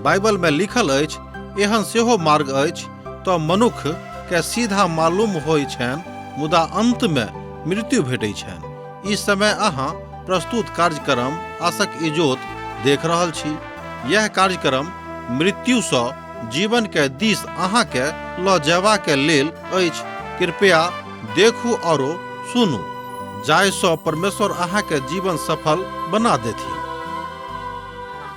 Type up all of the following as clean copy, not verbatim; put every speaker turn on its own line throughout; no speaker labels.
Bible में लिखल अछि, एहन सेहो मार्ग अछि तऽ मनुख के सीधा मालूम होइ छनि, मुदा अंत में मृत्यु भेटै छनि। ई समय अहाँ प्रस्तुत कार्यक्रम आसक इजोत देख रहल छी। यह कार्यक्रम मृत्यु सँ जीवन के दिस अहाँ के ल जयबा के लेल अछि। कृपया देखू औरो सुनू, जाहि सँ परमेश्वर अहाँ के जीवन सफल बना देथिन।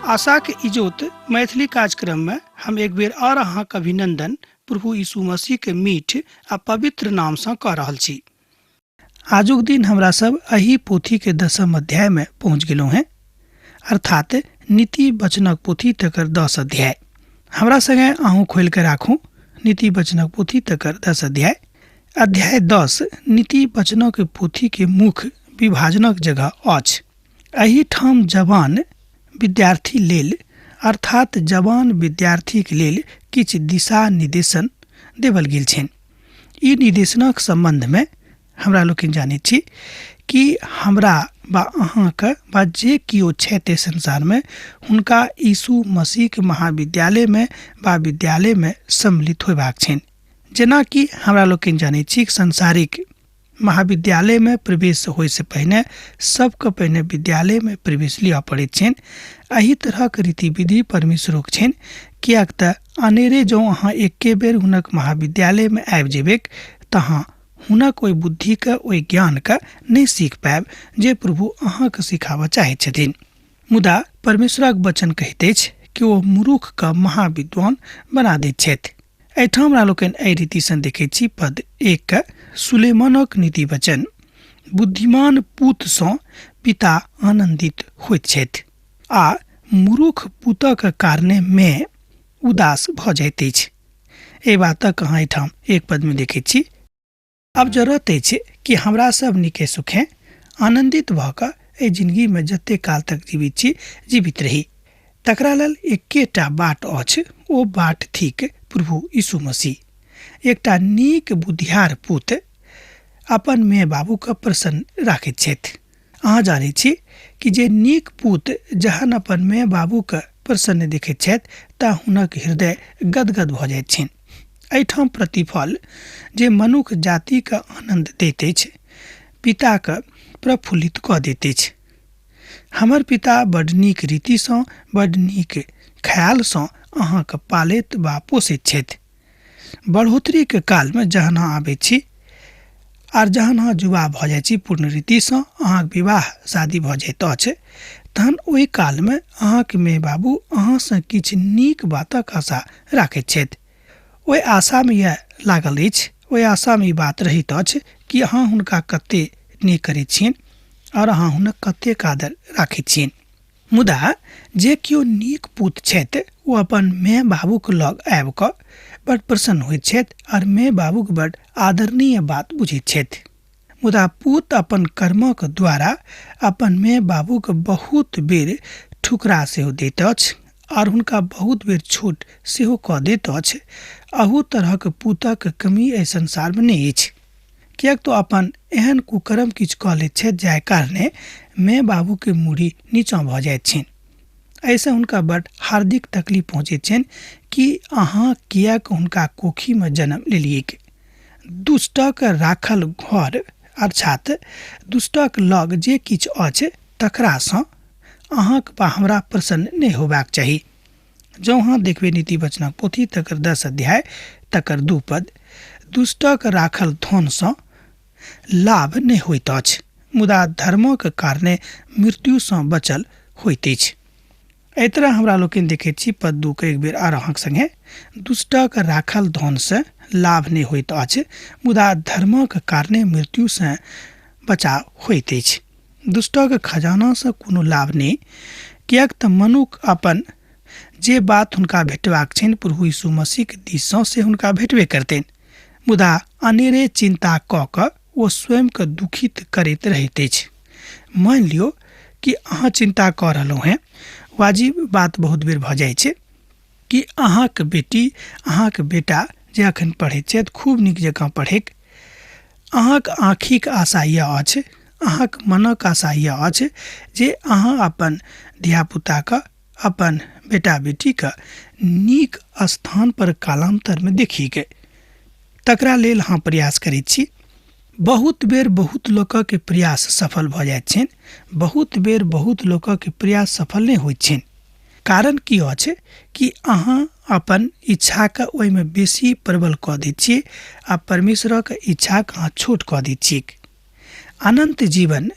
आशाक इजोत मैथिली कार्यक्रम में हम एक बेर और अहाँक अभिनंदन प्रभु यीशु मसीह के मीठ आ पवित्र नाम सँ कऽ रहल छी। आजुक दिन हमरा सब एहि पोथी के दसम अध्याय में पहुंच गेलहुँ हैं, अर्थात नीति वचनक पोथी तकर 10 अध्याय। हमरा संगे अहूँ खोलि के राखू नीति वचनक पोथी तकर 10 अध्याय। अध्याय 10 नीति वचनक पोथी के मुख्य विभाजनक जगह अछि। एहि ठाम जवान विद्यार्थी लेल, अर्थात जवान विद्यार्थीक लेल किछु दिशा निर्देशन देवल गेल छनि। ई निर्देशनक सम्बन्धमे हमरा लोकनि जानैत छी कि हमरा बा अहाँके बा जे केओ छथि एहि संसारमे, हुनका यीशु मसीहके महाविद्यालयमे बा विद्यालयमे सम्मिलित होयबाक छनि। जेनाकि हमरा लोकनि जानैत छी कि सांसारिक महाविद्यालयमे प्रवेश होइसँ पहिने सबके पहिने विद्यालयमे प्रवेश लिअ पड़ैत छनि। एहि तरहक रीति विधि परमेश्वरोक छनि, किएक तऽ अनेरे जँ अहाँ एके बेर हुनक महाविद्यालयमे आबि जेबैक तऽ अहाँ हुनक ओहि बुद्धिके ओहि ज्ञानके नहि सीख पायब जे प्रभु अहाँके सिखाबऽ चाहैत छथिन। मुदा परमेश्वरक वचन कहैत अछि कि ओ मूर्खके महाविद्वान बना दैत छथि। एहिठाम हमरा लोकनि एहि रीतिसँ देखैत छी पद 1 के, सुलेमानक नीति वचन, बुद्धिमान पूतसँ पिता आनन्दित होइत छथि आ मूर्ख पूतक कारणे मे उदास भऽ जाइत अछि। एहि बातक अहाँ एहिठाम एक पदमे देखैत छी। आब जरूरत अछि कि हमरा सब नीके सुखे आनन्दित भऽ कऽ एहि जिनगीमे जते काल तक जीवित छी जीवित रही। तकरा लेल एकेटा बाट अछि, ओ बाट थिक प्रभु यीशु मसीह। एकटा नीक बुधियार पूत अपन माय बाबूके प्रसन्न राखैत छथि। अहाँ जानै छी कि जे नीक पूत जहन अपन माय बाबूके प्रसन्न देखैत छथि तऽ हुनक हृदय गदगद भऽ जाइत छनि। एहिठाम प्रतिफल जे मनुख जातिके आनन्द दैत अछि, पिताके प्रफुल्लित कऽ दैत अछि। हमर पिता बड नीक रीतिसँ बड नीक ख्यालसँ अहाँके पालैत वा पोसैत छथि। बढ़ोतरीके कालमे जहन अहाँ आबै छी आर जहन अहाँ युवा भऽ जाइ छी, पूर्ण रीतिसँ अहाँके विवाह शादी भऽ जाइत अछि, तहन ओहि कालमे अहाँके माय बाबू अहाँसँ किछु नीक बातक आशा राखैत छथि। ओहि आशामे इएह लागल अछि, ओहि आशामे ई बात रहैत अछि कि अहाँ हुनका कते नीक करैत छियनि आओर अहाँ हुनक कतेक आदर राखैत छियनि। मुदा जे केओ नीक पूत छथि ओ अपन माय बाबूके लग आबि कऽ बड प्रसन्न होइत छथि आओर माय बाबूके बड आदरणीय बात बुझैत छथि। मुदा पूत अपन कर्मक द्वारा अपन माय बाबूके बहुत बेर ठुकरा सेहो दैत अछि आओर हुनका बहुत बेर छोट सेहो कऽ दैत अछि। अहू तरहक पूतक कमी एहि संसारमे नहि अछि, किएक तऽ अपन एहन कुकर्म किछु कऽ लैत छथि जाहि कारणे माय बाबूके मूड़ी नीचाँ भऽ जाइत छनि। एहिसँ हुनका बड हार्दिक तकलीफ पहुँचैत छनि कि अहाँ किएक हुनका कोखिमे जन्म लेलियैक। दुष्टक राखल घर अर्थात दुष्टक लग जे किछु अछि तकरासँ अहाँक वा हमरा प्रसन्न नहि होयबाक चाही। जँ अहाँ देखबै नीति वचनक पोथी तकर 10 अध्याय तकर 2 पद, दुष्टक राखल धनसँ लाभ नहि होइत अछि, मुदा धर्मक कारणे मृत्युसँ बचल होइत अछि। एहि तरह हमरा लोकनि देखैत छी पद 2 के एक बेर आर अहाँक संगे, दुष्टक राखल धनसँ लाभ नहि होइत अछि, मुदा धर्मक कारणे मृत्युसँ बचाव होइत अछि। दुष्टक खजानासँ कोनो लाभ नहि, किएक तऽ मनुख अपन जे बात हुनका भेटबाक छनि प्रभु यीशु मसीहके दिससँ से हुनका भेटबे करतनि, मुदा अनेरे चिन्ता कऽ कऽ ओ स्वयंके दुखित करैत रहैत अछि। मानि लियौ कि अहाँ चिन्ता कऽ रहलहुँ हेँ वाजिब बात बहुत बेर भऽ जाइ छै कि अहाँके बेटी, अहाँके बेटा जे अखन पढ़ैत छथि, खूब नीक जकाँ पढ़ैक अहाँके आँखिक आशा यह अछि, अहाँके मनक आशा यह अछि जे अहाँ अपन धियापुताके, अपन बेटा बेटीके नीक स्थान पर कालान्तरमे देखिके तकरा लेल अहाँ प्रयास करैत छी। बहुत बेर बहुत लोकके प्रयास सफल भऽ जाइत छनि, बहुत बेर बहुत लोकके प्रयास सफल नहि होइत छनि। कारण की अछि कि अहाँ अपन इच्छाके ओहिमे बेसी प्रबल कऽ दैत छियै आ परमेश्वरक इच्छाके अहाँ छोट कऽ दैत छियै। अनन्त जीवन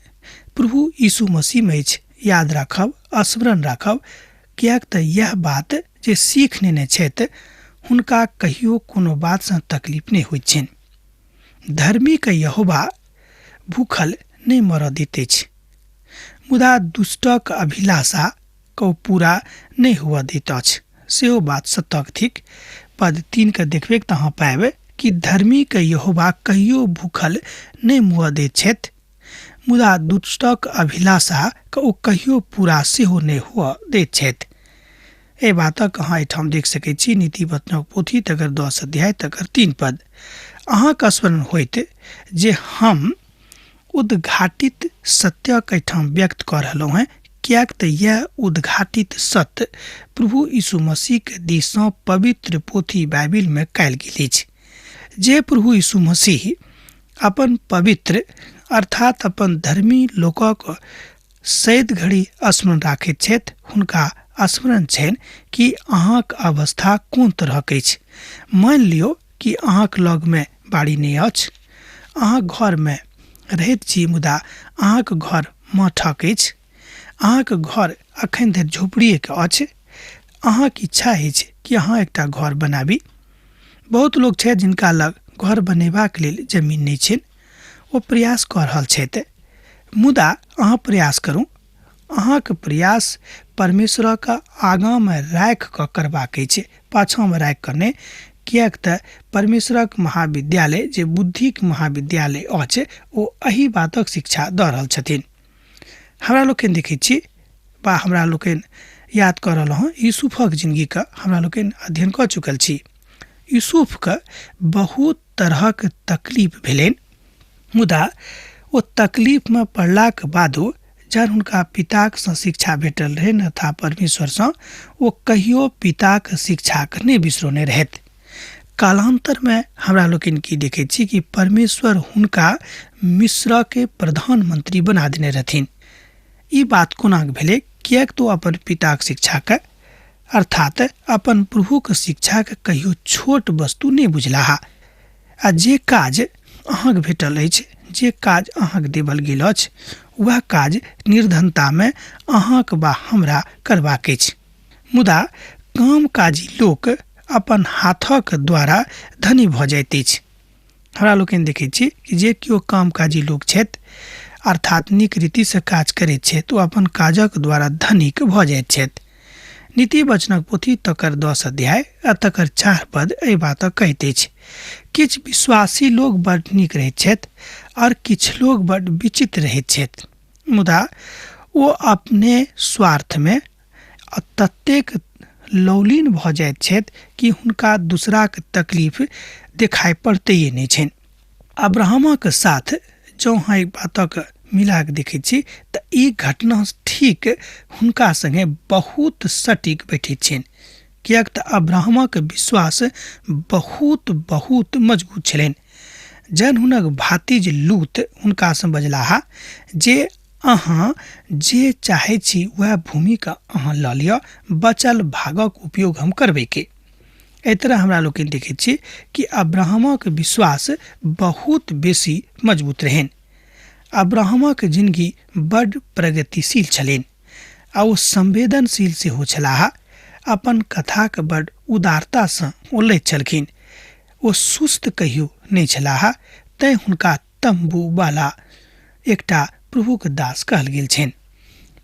प्रभु यीशु मसीहमे अछि, याद राखब, स्मरण राखब, किएक तऽ इएह बात जे सीख नेने छथि हुनका कहियो कोनो बातसँ तकलीफ नहि होइत छनि। धर्मीके यहोवा भूखल नहि मरऽ दैत अछि, मुदा दुष्टक अभिलाषा के पूरा नहि हुअ दैत अछि। सेहो बात सत्यक थिक। पद 3 के देखबे तऽ अहाँ पायब कि धर्मीके यहोवा कहियो भूखल नहि मुअ दैत छथि, मुदा दुष्टक अभिलाषा के ओ कहियो पूरा सेहो नहि हुअ दैत छथि। एहि बातक अहाँ एहिठाम देख सकैत छी, नीति वचनक पोथी तकर 10 अध्याय तकर 3 पद। अहाँके स्मरण होइत जे हम उद्घाटित सत्यक एहिठाम व्यक्त कऽ रहलहुँ हेँ, किएक तऽ यह उद्घाटित सत्य प्रभु यीशु मसीहके दिससँ पवित्र पोथी बाइबिलमे कयल गेल अछि। जे प्रभु यीशु मसीह अपन पवित्र अर्थात अपन धर्मी लोकक सैद घड़ी स्मरण राखैत छथि, हुनका स्मरण छनि कि अहाँक अवस्था कोन तरहक अछि। मानि लियौ कि अहाँक लगमे बाड़ी नहि अछि, अहाँ घरमे रहैत छी मुदा अहाँक घर मठक अछि, अहाँक घर अखन धरि झोपड़िएके अछि, अहाँक इच्छा अछि कि अहाँ एकटा घर बनाबी। बहुत लोक छथि जिनका लग घर बनेबाक लेल जमीन नहि छनि, ओ प्रयास कऽ रहल छथि, मुदा अहाँ प्रयास करू, अहाँके प्रयास परमेश्वरक आगाँमे राखि कऽ करबाक अछि, पाछाँमे राखि कऽ नहि, किएक तऽ परमेश्वरक महाविद्यालय जे बुद्धिक महाविद्यालय अछि ओ एहि बातक शिक्षा दऽ रहल छथिन। हमरा लोकनि देखैत छी वा हमरा लोकनि याद कऽ रहलहुँ हँ यूसुफक जिनगीके, हमरा लोकनि अध्ययन कऽ चुकल छी। यूसुफके बहुत तरहक तकलीफ भेलनि, मुदा ओ तकलीफमे पड़लाक बादो जहन हुनका पिताक सँ शिक्षा भेटल रहनि अथवा परमेश्वरसँ, ओ कहियो पिताक शिक्षाके नहि बिसरौने रहथि। कालान्तरमे हमरा लोकनि की देखैत छी कि परमेश्वर हुनका मिस्रके प्रधानमंत्री बना देने रहथिन। ई बात कोना भेलै? किएक तऽ ओ अपन पिताक शिक्षाके अर्थात अपन प्रभुक शिक्षाके कहियो छोट वस्तु नहि बुझलाह। आ जे काज अहाँके भेटल अछि, जे काज अहाँके देवल गेल अछि, वएह काज निर्धनतामे अहाँके वा हमरा करबाक अछि। मुदा कामकाजी लोक अपन हाथक द्वारा धनी भऽ जाइत अछि। हमरा लोकनि देखैत छी कि जे केओ कामकाजी लोक छथि अर्थात नीक रीतिसँ काज करैत छथि, ओ अपन काजक द्वारा धनिक भऽ जाइत छथि। नीति वचनक पोथी तकर 10 अध्याय आ तकर 4 पद एहि बातक कहैत अछि। किछु विश्वासी लोक बड नीक रहैत छथि आओर किछु लोक बड विचित्र रहैत छथि, मुदा ओ अपने स्वार्थमे ततेक लौलीन भऽ जाइत छथि कि हुनका दूसराक तकलीफ देखाइ पड़तैए नहि छनि। अब्राहमक साथ जँ अहाँ एक बातक मिला कऽ देखैत छी तऽ ई घटना ठीक हुनका संगे बहुत सटीक बैठैत छनि, किएक तऽ अब्राहमक विश्वास बहुत बहुत मजबूत छलनि। जहन हुनक भातिज लूत हुनकासँ बजलाह जे अहाँ जे चाहै छी वएह भूमिके अहाँ लऽ लिअ, बचल भागक उपयोग हम करबै के। एहि तरह हमरा लोकनि देखैत छी कि अब्राहमक विश्वास बहुत बेसी मजबूत रहनि। अब्राहमक जिनगी बड प्रगतिशील छलनि आ ओ संवेदनशील सेहो छलाह। अपन कथाके बड उदारतासँ ओ लैत छलखिन। ओ सुस्त कहियो नहि छलाह, तैँ हुनका तम्बू वाला एकटा प्रभुक दास कहल गेल छनि।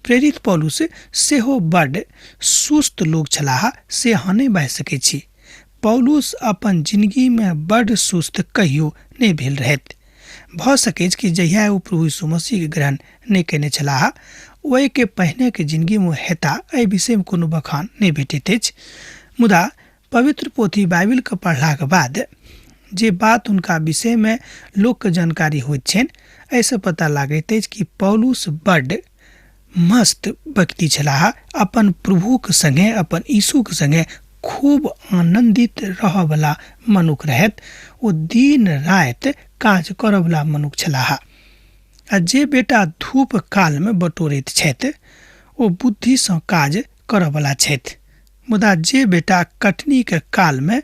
प्रेरित पौलुस सेहो बड सुस्त लोक छलाह, से अहाँ नहि बाजि सकैत छी। पौलुस अपन जिनगीमे बड सुस्त कहियो नहि भेल रहथि। भऽ सकैछ कि जहिया ओ प्रभु यीशु मसीहके ग्रहण नहि कयने छलाह, ओहिके पहिनेके जिनगीमे ओ हेता, एहि विषयमे कोनो बखान नहि भेटैत अछि। मुदा पवित्र पोथी बाइबिलके पढ़लाके बाद जे बात हुनका विषयमे लोकके जानकारी होइत छनि, एहिसँ पता लागैत अछि कि पौलुस बड्ड मस्त व्यक्ति छलाह। अपन प्रभुके सङ्गे, अपन यीशुके सङ्गे खूब आनन्दित रहऽवला मनुख रहथि। ओ दिन राति काज करऽवला मनुख छलाह। आ जे बेटा धूप कालमे बटोरैत छथि ओ बुद्धिसँ काज करऽवला छथि, मुदा जे बेटा कटनीके कालमे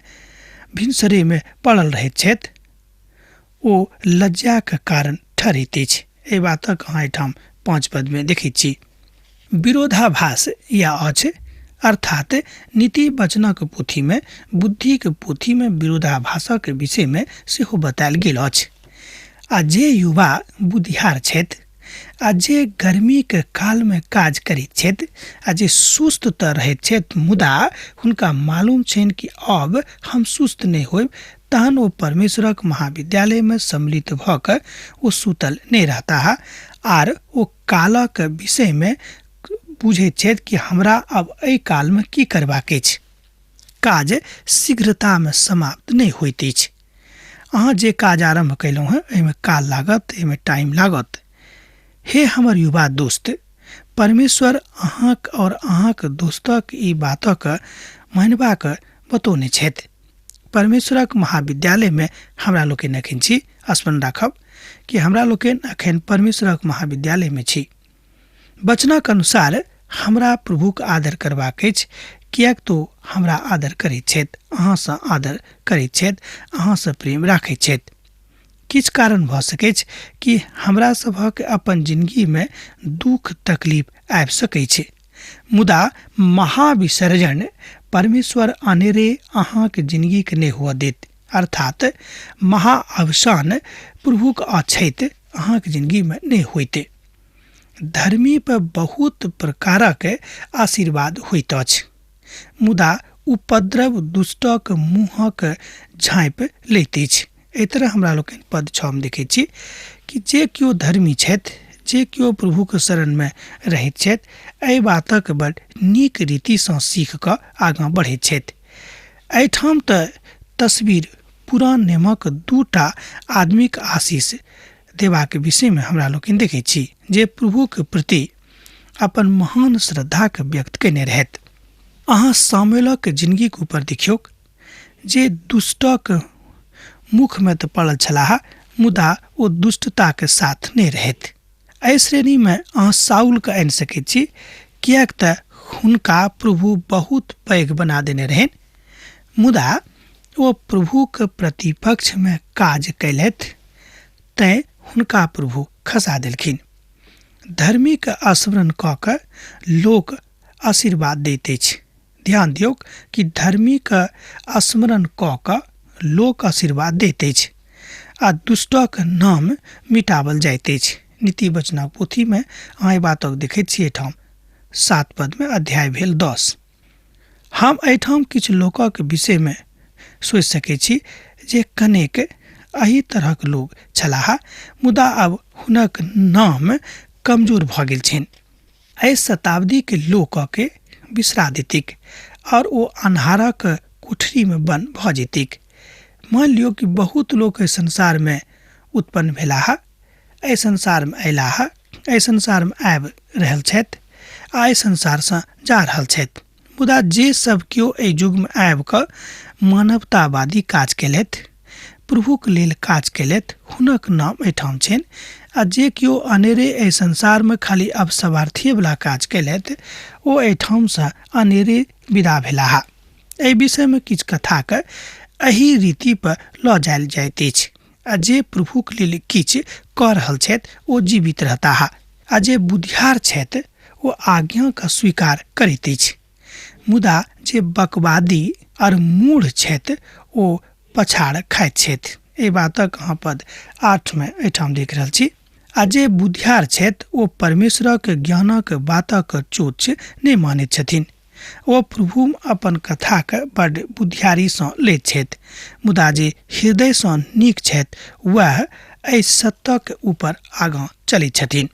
भिनसरेमे पड़ल रहैत छथि ओ लज्जाके कारण ठहरैत अछि। एहि बातक अहाँ एहिठाम 5 पदमे देखैत छी। विरोधाभास या अछि, अर्थात नीति वचनक पोथीमे, बुद्धिक पोथीमे विरोधाभासक विषयमे सेहो बतायल गेल अछि। आ जे युवा बुद्धियार छथि आ जे गर्मीके कालमे काज करैत छथि आ जे सुस्त तऽ रहैत छथि, मुदा हुनका मालूम छनि कि अब हम सुस्त नहि होयब, तहन ओ परमेश्वरक महाविद्यालयमे सम्मिलित भऽ कऽ ओ सुतल नहि रहताह आर ओ कालक विषयमे बुझैत छथि कि हमरा अब एहि कालमे की करबाक अछि। काज शीघ्रतामे समाप्त नहि होइत अछि। अहाँ जे काज आरम्भ कयलहुँ हेँ एहिमे काल लागत, एहिमे टाइम लागत। हे हमर युवा दोस्त, परमेश्वर अहाँक और अहाँक दोस्तक ई बातक मानबाक बतौने छथि। परमेश्वरक महाविद्यालयमे हमरा लोकनि एखन छी। स्मरण राखब कि हमरा लोकनि एखन परमेश्वरक महाविद्यालयमे छी। वचनक अनुसार हमरा प्रभुक आदर करबाक अछि, किएक तो हमरा आदर करैत छथि, अहाँसँ आदर करैत छथि, अहाँसँ प्रेम राखैत छथि। किछु कारण भऽ सकैछ कि हमरा सभक अपन जिनगीमे दुख तकलीफ आबि सकैत छै, मुदा महाविसर्जन परमेश्वर अनेरे अहाँक जिनगीके नहि हुअ देत। अर्थात महाअवसान प्रभुक अछैत अहाँक जिनगीमे नहि होइत। धर्मी पर बहुत प्रकारक आशीर्वाद होइत अछि, मुदा उपद्रव दुष्टक मुँहक झाँपि लैत अछि। एहि तरह हमरा लोकनि पद 6 मे देखैत छी कि जे केओ धर्मी छथि, जे केओ प्रभुक शरणमे रहैत छथि, एहि बातक बड़ नीक रीतिसँ सीख कऽ आगाँ बढ़ैत छथि। एहिठाम तऽ तस्वीर पुरान नियमक 2 आदमीक आशीष देबाक विषयमे हमरा लोकनि देखैत छी जे प्रभुक प्रति अपन महान श्रद्धाके व्यक्त कयने रहथि। अहाँ सामुएलक जिनगीक ऊपर देखियौक जे दुष्टक मुखमे तऽ पड़ल छलाह, मुदा ओ दुष्टताके साथ नहि रहथि। एहि श्रेणीमे अहाँ साउलके आनि सकैत छी, किएक तऽ हुनका प्रभु बहुत पैघ बना देने रहनि, मुदा ओ प्रभुक प्रतिपक्षमे काज कयलथि, तैँ हुनका प्रभु खसा देलखिन। धर्मीके स्मरण कऽ कऽ लोक आशीर्वाद दैत अछि। ध्यान दियौक कि धर्मीके स्मरण कऽ कऽ लोक आशीर्वाद दैत अछि आ दुष्टक नाम मिटावल जाइत अछि। नीति वचनक पोथीमे अहाँ एहि बातक देखैत छी। एहिठाम 7 पदमे अध्याय भेल 10। हम एहिठाम किछु लोकक विषयमे सोचि सकैत छी जे कनेक एहि तरहक लोक छलाह, मुदा आब हुनक नाम कमजोर भऽ गेल छनि। एहि शताब्दीके लोकके बिसरा देतिक और ओ अन्हारक कोठरीमे बन्द भऽ जेतिक। मानि लियौ कि बहुत लोक एहि संसारमे उत्पन्न भेलाह, एहि संसारमे अयलाह, एहि संसारमे आबि रहल छथि आ एहि संसारसँ जा रहल छथि, मुदा जे सब केओ एहि युगमे आबि कऽ मानवतावादी काज केलथि, प्रभुक लेल काज केलथि, हुनक नाम एहिठाम छनि। आ जे केओ अनेरे एहि संसारमे खाली अवसवार्थीवला काज केलथि ओ एहिठामसँ अनेरे विदा भेलाह। एहि विषयमे किछु कथाके एहि रीतिपर लऽ जायल जाइत अछि। आ जे प्रभुक लेल किछु कऽ रहल छथि ओ जीवित रहताह, आ जे बुधियार छथि ओ आज्ञाके स्वीकार करैत अछि, मुदा जे बकवादी आओर मूढ़ छथि ओ पछाड़ खाइत छथि। एहि बातक अहाँ पद 8 मे एहिठाम देख रहल छी। आ जे बुधियार छथि ओ परमेश्वरक ज्ञानक बातक चोच नहि मानैत छथिन। ओ प्रभु अपन कथाके बड्ड बुधियारीसँ लैत छथि, मुदा जे हृदयसँ नीक छथि वएह एहि सत्यक ऊपर आगाँ चलैत छथिन।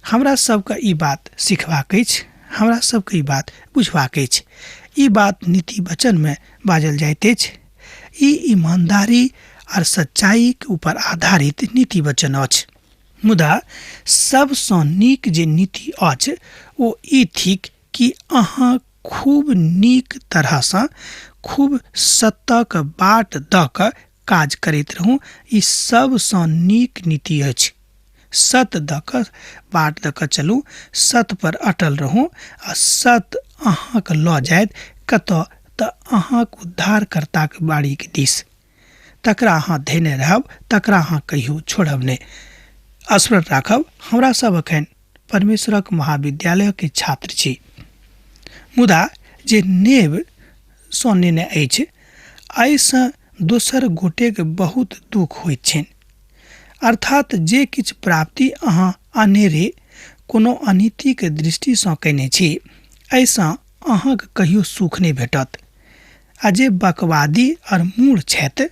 हमरा सबके ई बात सिखबाक अछि, हमरा सबके ई बात बुझबाक अछि। ई बात नीति वचनमे बाजल जाइत अछि। ई ईमानदारी आर सच्चाईके ऊपर आधारित नीति वचन अछि। मुदा सबसँ नीक जे नीति अछि ओ ई थिक कि अहाँ खूब नीक तरहसँ खूब सत्यक बाट दऽ कऽ काज करैत रहू। ई सबसँ नीक नीति अछि। सत दऽ कऽ बाट दऽ कऽ चलू, सत पर अटल रहू आ सत अहाँके लऽ जायत कतऽ तऽ अहाँके उद्धारकर्ताके बाड़ीके दिस। तकरा अहाँ धेने रहब, तकरा अहाँ कहियो छोड़ब नहि। स्मरण राखब, हमरा सब एखन परमेश्वरक महाविद्यालयके छात्र छी, मुदा जे नेबसँ नेने अछि एहिसँ दोसर गोटेके बहुत दुःख होइत छनि। अर्थात जे किछु प्राप्ति अहाँ अनेरे कोनो अनीतिके दृष्टिसँ कयने छी एहिसँ अहाँके कहियो सुख नहि भेटत। आ जे बकवादी आओर मूढ़ छथि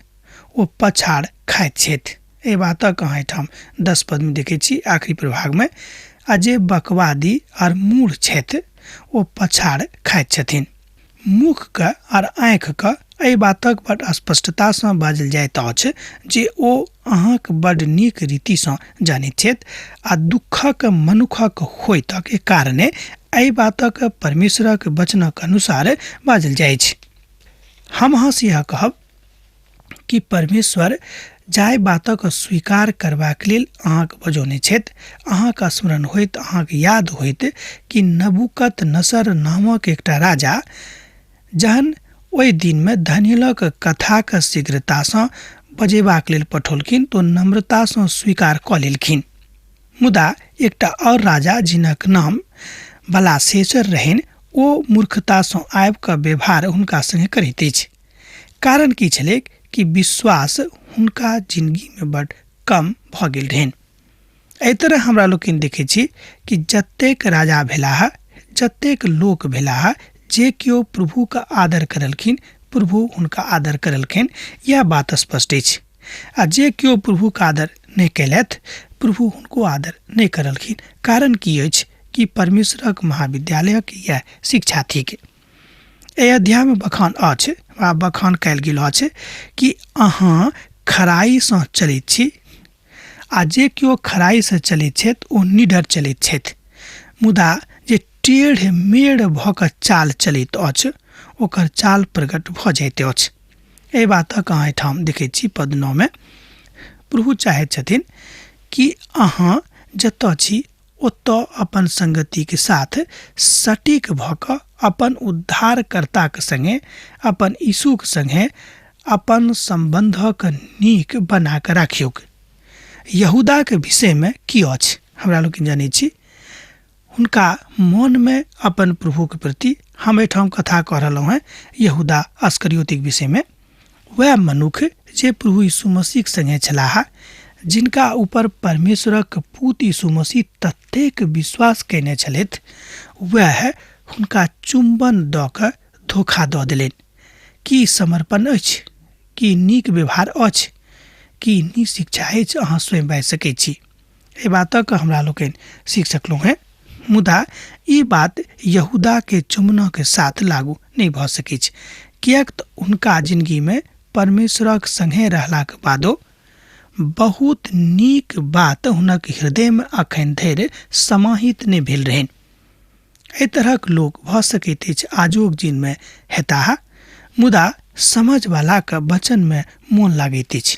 ओ पछाड़ खाइत छथि। एहि बातक अहाँ एहिठाम 10 पदमे देखै छी आखिरी प्रभागमे। आ जे बकवादी आओर मूढ़ छथि ओ पछाड़ खाइत छथिन। मुखके आओर आँखिके एहि बातक बड स्पष्टतासँ बाजल जाइत अछि जे ओ अहाँके बड नीक रीतिसँ जानैत छथि आ दुःखक मनुखक होइतक कारणे एहि बातक परमेश्वरक वचनक अनुसार बाजल जाइत। हम अहाँसँ इएह कहब कि परमेश्वर जाहि बातक स्वीकार करबाक लेल अहाँके बजौने छथि, अहाँके स्मरण होइत, अहाँके याद होइत कि नबूकत नसर नामक एकटा राजा जहन ओहि दिनमे दानिय्येलक कथाके शीघ्रतासँ बजेबाक लेल पठौलखिन तऽ नम्रतासँ स्वीकार कऽ लेलखिन। मुदा एकटा आओर राजा जिनक नाम बलासेसर रहनि ओ मूर्खतासँ आबि कऽ व्यवहार हुनका सङ्गे करैत अछि। कारण की छलैक कि विश्वास हुनका जिंदगीमे बड कम भऽ गेल रहनि। एहि तरह हमरा लोकनि देखै छी कि जतेक राजा भेलाह, जतेक लोक भेलाह, जे केओ प्रभुके आदर करलखिन प्रभु हुनका आदर करलखिन, इएह बात स्पष्ट अछि। आ जे केओ प्रभुके आदर नहि कयलथि प्रभु हुनको आदर नहि करलखिन। कारण की अछि कि परमेश्वरक महाविद्यालयक इएह शिक्षा थिक। एहि अध्यायमे बखान अछि वा बखान कयल गेल अछि कि अहाँ खराइसँ चलैत छी आ जे केओ खराइसँ चलैत छथि ओ निडर चलैत छथि, मुदा जे टेढ़ मेढ़ भऽ कऽ चाल चलैत अछि ओकर चाल प्रकट भऽ जाइत अछि। एहि बातक अहाँ एहिठाम देखैत छी पद 9 प्रभु चाहैत छथिन कि अहाँ जतऽ छी ओतऽ अपन संगतिके साथ सटीक भऽ कऽ अपन उद्धारकर्ताके सङ्गे, अपन यीशुके सङ्गे अपन सम्बन्धक नीक बना कऽ राखियौक। यहूदाके विषयमे की अछि हमरा लोकनि जानै छी। हुनका मनमे अपन प्रभुके प्रति, हम एहिठाम कथा कह रहलहुँ हेँ यहूदा अस्करियोतीक विषयमे, वएह मनुख जे प्रभु यीशु मसीहके सङ्गे छलाह, जिनका ऊपर परमेश्वरक पूत यीशु मसीह ततेक विश्वास कयने छलथि, वएह हुनका चुम्बन दऽ कऽ धोखा दऽ देलनि। की समर्पण अछि? की नीक व्यवहार अछि? की नीक शिक्षा अछि? अहाँ स्वयं बाजि सकै छी। एहि बातक हमरा लोकनि सीख सकलहुँ हेँ। मुदा ई बात यहूदाके चुम्बनके साथ लागू नहि भऽ सकैछ, किएक तऽ हुनका जिंदगीमे परमेश्वरक सङ्गे रहलाक बादो बहुत नीक बात हुनक हृदयमे अखन धरि समाहित नहि भेल रहनि। एहि तरहक लोक भऽ सकैत अछि आजुक दिनमे हेताह, मुदा समझवलाके वचनमे मोन लागैत अछि।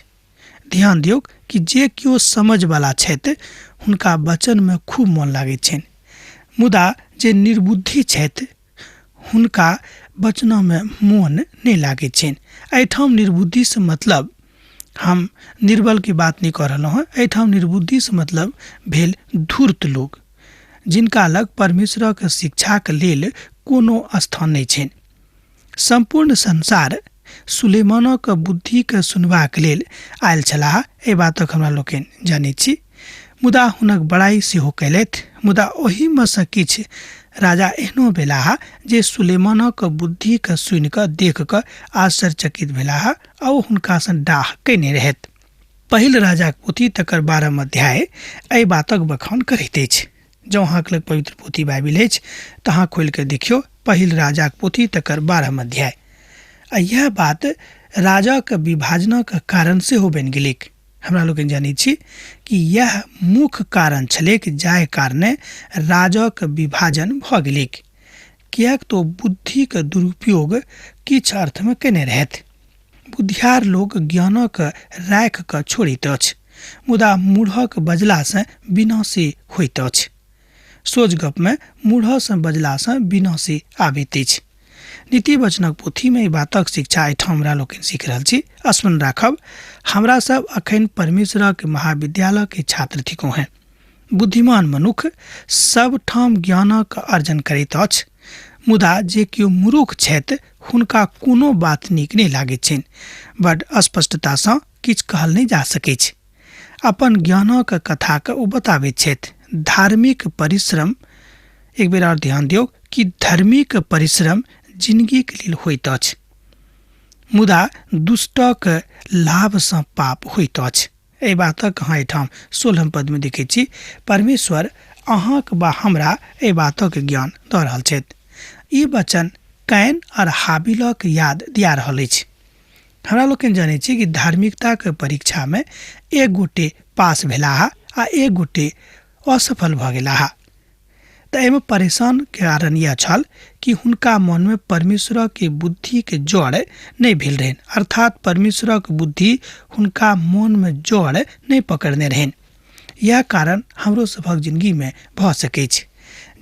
ध्यान दियौक कि जे केओ समझवला छथि हुनका वचनमे खूब मोन लागैत छनि, मुदा जे निर्बुद्धि छथि हुनका वचनमे मोन नहि लागैत छनि। एहिठाम निर्बुद्धिसँ मतलब हम निर्बलके बात नहि कऽ रहलहुँ हेँ, एहिठाम निर्बुद्धिसँ मतलब भेल धूर्त लोक, जिनका लग परमेश्वरक शिक्षाक लेल कोनो स्थान नहि छनि। सम्पूर्ण संसार सुलेमानक बुद्धिके सुनबाक लेल आयल छलाह, एहि बातक हमरा लोकनि जनैत छी। मुदा हुनक बड़ाइ सेहो कयलथि। मुदा ओहिमे सँ किछु राजा एहनो भेलाह जे सुलेमानक बुद्धिके सुनि कऽ देख कऽ आश्चर्यचकित भेलाह आ ओ हुनकासँ डाह कयने रहथि। पहिल राजाक पोथी तकर 12 अध्याय एहि बातक बखान करैत अछि। जँ अहाँके लग पवित्र पोथी बाइबिल अछि तऽ अहाँ खोलि कऽ देखियौ पहिल राजाक पोथी तकर 12 अध्याय। आ इएह बात राजाक विभाजनक कारण सेहो बनि गेलैक। हमरा लोकनि जनैत छी कि इएह मुख्य कारण छलैक जाहि कारणे राजाक विभाजन भऽ गेलैक, किएक तऽ ओ बुद्धिक दुरुपयोग किछु अर्थमे केने रहथि। बुद्धियार लोक ज्ञानक राखि कऽ छोड़ैत अछि, मुदा मूढ़क बजलासँ विनाशी होइत अछि। सोझ गपमे मूढ़सँ बजलासँ विनाशी आबैत अछि। नीति वचनक पोथीमे एहि बातक शिक्षा एहिठाम हमरा लोकनि सीख रहल छी। स्मरण राखब, हमरा सब अखन परमेश्वरक महाविद्यालय के छात्र थिकहुँ हेँ। बुद्धिमान मनुख सब ठाम ज्ञानक अर्जन करैत अछि, मुदा जे केओ मूर्ख छथि हुनका कोनो बात नीक नहि लागैत छनि। बड स्पष्टतासँ किछु कहल नहि जा सकैछ। अपन ज्ञानक कथाके ओ बताबैत छथि। धार्मिक परिश्रम, एक बेर आओर ध्यान दियौ कि धार्मिक परिश्रम जिनगीके लेल होइत अछि, मुदा दुष्टक लाभसँ पाप होइत अछि। एहि बातक अहाँ एहिठाम 16 पदमे देखैत छी। परमेश्वर अहाँक वा हमरा एहि बातक ज्ञान दऽ रहल छथि। ई वचन can आओर हाबिलक याद दिया रहल अछि। हमरा लोकनि जनै छी कि धार्मिकताके परीक्षामे एक गोटे पास भेलाह आ एक गोटे असफल भऽ गेलाह। तऽ एहिमे परेशानके कारण इएह छल कि हुनका मनमे परमेश्वरके बुद्धिके जड़ नहि भेल रहनि, अर्थात परमेश्वरक बुद्धि हुनका मनमे जड़ नहि पकड़ने रहनि। इएह कारण हमरो सभक जिनगीमे भऽ सकैछ।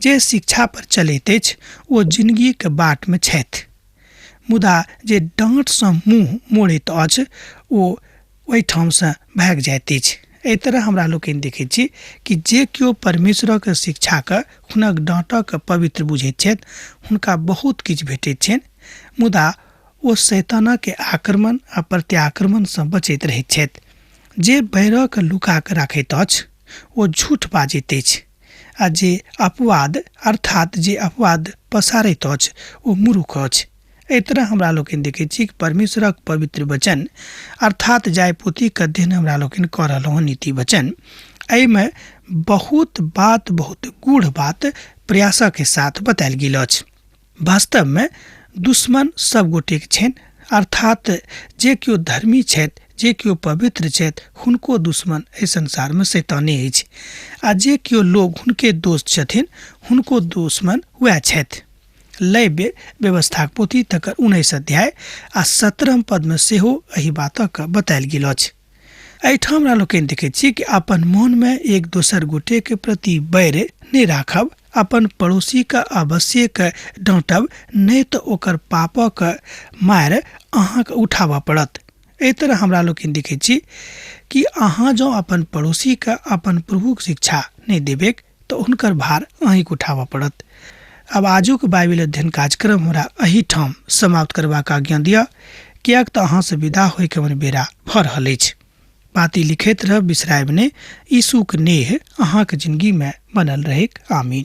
जे शिक्षा पर चलैत अछि ओ जिनगीके बाटमे छथि, मुदा जे डाँटसँ मुँह मोड़ैत अछि ओ ओहिठामसँ भागि जाइत अछि। एहि तरह हमरा लोकनि देखैत छी कि जे केओ परमेश्वरक शिक्षाके हुनक डाँटक पवित्र बुझैत छथि हुनका बहुत किछु भेटैत छनि, मुदा ओ शैतानक आक्रमण आ प्रत्याक्रमणसँ बचैत रहैत छथि। जे बैरक लुका कऽ राखैत अछि ओ झूठ बाजैत अछि, आ जे अपवाद अर्थात जे अपवाद पसारैत अछि ओ मूर्ख अछि। एहि तरह हमरा लोकनि देखैत छी कि परमेश्वरक पवित्र वचन अर्थात जाहि पोथीके अध्ययन हमरा लोकनि कऽ रहलहुँ हँ नीति वचन, एहिमे बहुत बात, बहुत गूढ़ बात प्रयासके साथ बतायल गेल अछि। वास्तवमे दुश्मन सब गोटेके छनि, अर्थात जे केओ धर्मी छथि, जे केओ पवित्र छथि, हुनको दुश्मन एहि संसारमे शैताने अछि, आ जे केओ लोग हुनके दोस्त छथिन हुनको दुश्मन वएह छथि। लैव्य व्यवस्थाक पोथी तकर 19 अध्याय आ 17 पदमे सेहो एहि बातक बतायल गेल अछि। एहिठाम हमरा लोकनि देखैत छी कि अपन मोनमे एक दोसर गोटेके प्रति बैर नहि राखब, अपन पड़ोसीके अवश्यक डाँटब, नहि तऽ ओकर पापक मारि अहाँके उठाबऽ पड़त। एहि तरह हमरा लोकनि देखैत छी कि अहाँ जँ अपन पड़ोसीके अपन प्रभुक शिक्षा नहि देबैक तऽ हुनकर भार अहीँके उठाबऽ पड़त। आब आजुक बाइबिल अध्ययन कार्यक्रम हमरा एहिठाम समाप्त करबाक आज्ञा दिअ, किएक तऽ अहाँसँ विदा होइके हमर बेरा भऽ रहल अछि। पाती लिखैत रहब, बिसरायब नहि। यीशुक नेह अहाँके जिनगीमे बनल रहैक। आमीन।